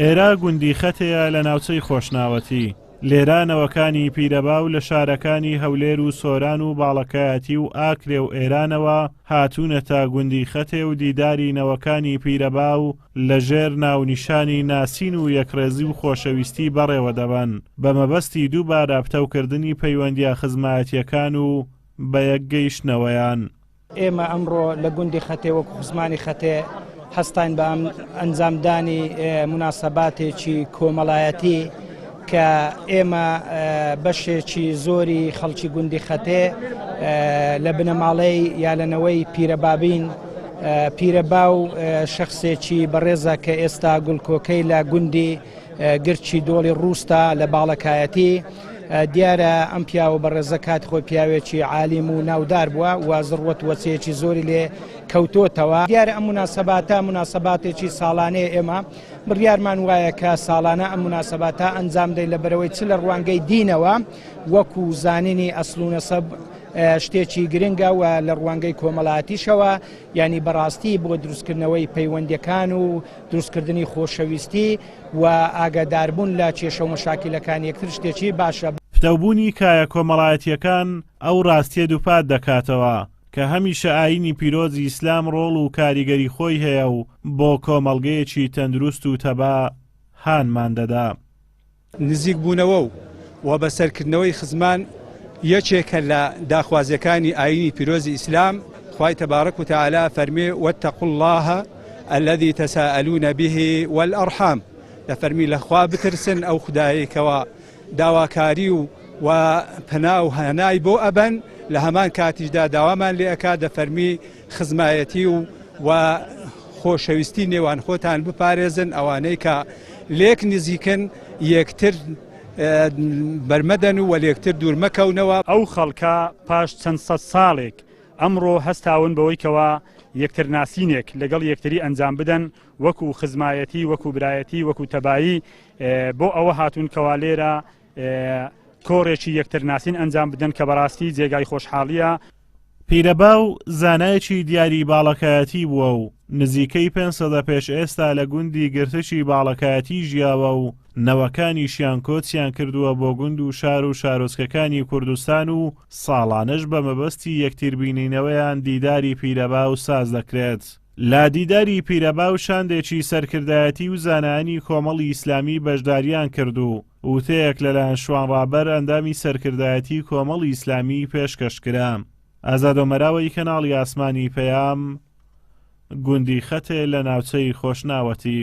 ئێرە گوندی خەتێیە لە ناوچەی خۆشناوەتی. لێرە نەوەکانی پیرەباو لە شارەکانی هەولێر و سۆران و باڵەکایەتی و ئاکرێ و ئێرانەوە هاتوونەتە گوندی خەتێ و دیداری نەوەکانی پیرەباو لە ژێر ناونیشانی ناسین و یەکڕێزی و خۆشەویستی بەڕێوە دەبەن بە مەبەستی دووبارە پتەوکردنی پەیوەندییە خزمایەتییەکان و بەیەکگەیشتنەوەیان. ئێمە ئەمڕۆ لە گوندی خەتێ وەکو خزمانی خەتێ هەستاین بە ئەنجامدانی موناسەباتێکی کۆمەڵایەتی کە ئێمە بەشێکی زۆری خەڵکی گوندی خەتێ لە بنەماڵەی یا لە نەوەی پیرەبابین پیرەباو شخصێکی بەڕێزە کە ئێستا گوڵکۆکەی لە گوندی گرچی دۆڵی ڕووستا لە باڵەکایەتی دیارە ئەم پیاوە بەڕێزە کات خۆی پیاوێکی عالیم و ناودار بووە و زڕوەت وەچەیەکی زۆری لێ کەوتۆتەوە. دیارە ئەم موناسەباتە موناسەباتێکی ساڵانەیە ئێمە بڕیارمان وایە کە ساڵانە ئەم موناسەباتە ئەنجام دەین لە بەرەوەی چ لە ڕوانگەی دینەوە وەکو زانینی ئەسڵ و نەسەب شتێکی گرنگە و لە ڕوانگەی کۆمەڵاتیشەوە یعنی بەڕاستی بۆ دروستکردنەوەی پەیوەندەکان و دروستکردنی خۆشەویستی و ئاگاداربوون لە کێشە و مەشاکیلەکان یەکتر شتێکی باشە. پتەوبوونی کایە کۆمەڵایەتییەکان ئەو ڕاستییە دووپات دەکاتەوە کە هەمیشە ئایینی پیرۆزی ئیسلام ڕۆڵ و کاریگەری خۆی هەیە و بۆ کۆمەڵگەیەکی تەندروست و تەبا هانمان دەدا. نزیک بوونەوە و وەبەسەرکردنەوەی خزمان یەکێکە لە داخوازیەکانی ئایینی پیرۆزی ئیسلام، خوای تبارک و تعالی ئەفەرموێ، واتقوا اللە الذی تساءلون به والارحام، دەفەرمی لە خوا بترسن ئەو خودایەی کەوا داواکاری و و پەنا و هەنای بۆ ئەبەن، لە هەمان کاتیشدا داوامان لێ ئەکات دەفەرمی خزمایەتی و و خۆشەویستی نێوان خۆتان بپارێزن، ئەوانەی کە لێک نزیکن یەکتر بەرمەدەن و لێکتر دوور مەکەونەوە. ئەو خەڵکە پاش چەند سەد ساڵێک ئەمڕۆ هەستاون بەوەی کەوا یەکترناسینێک لەگەڵ یەکتری ئەنجام بدەن وەکو خزمایەتی وەکو برایەتی وەکو تەبایی بۆ ئەوە هاتوون کەوا لێرە کۆڕێکی یەکترناسین ئەنجام بدەن کە بەڕاستی جێگای خۆشحاڵیە. پیرەباو زانایەکی دیاری باڵەکایەتی بووە و نزیکەی پێنج سەدە پێش ئێستا لە گوندی گرتکی باڵەکایەتی ژیاوە و نەوەکانیشیان کۆچیان کردووە بۆ گوند و شار و شارۆچکەکانی کوردستان و ساڵانەش بە مەبەستی یەکتربینینەوەیان دیداری پیرەباو ساز دەکرێت. لە دیداری پیرەباو شاندێکی سەرکردایەتی و زانایانی کۆمەڵی ئیسلامی بەشداریان کرد و وتەیەک لەلایەن شوان ڕابەر ئەندامی سەرکردایەتی کۆمەڵی ئیسلامی پێشکەش کرا. ئازاد ئۆمەراوەی کەناڵی ئاسمانی پەیام، گوندی خەتێ لە ناوچەی خۆشناوەتی.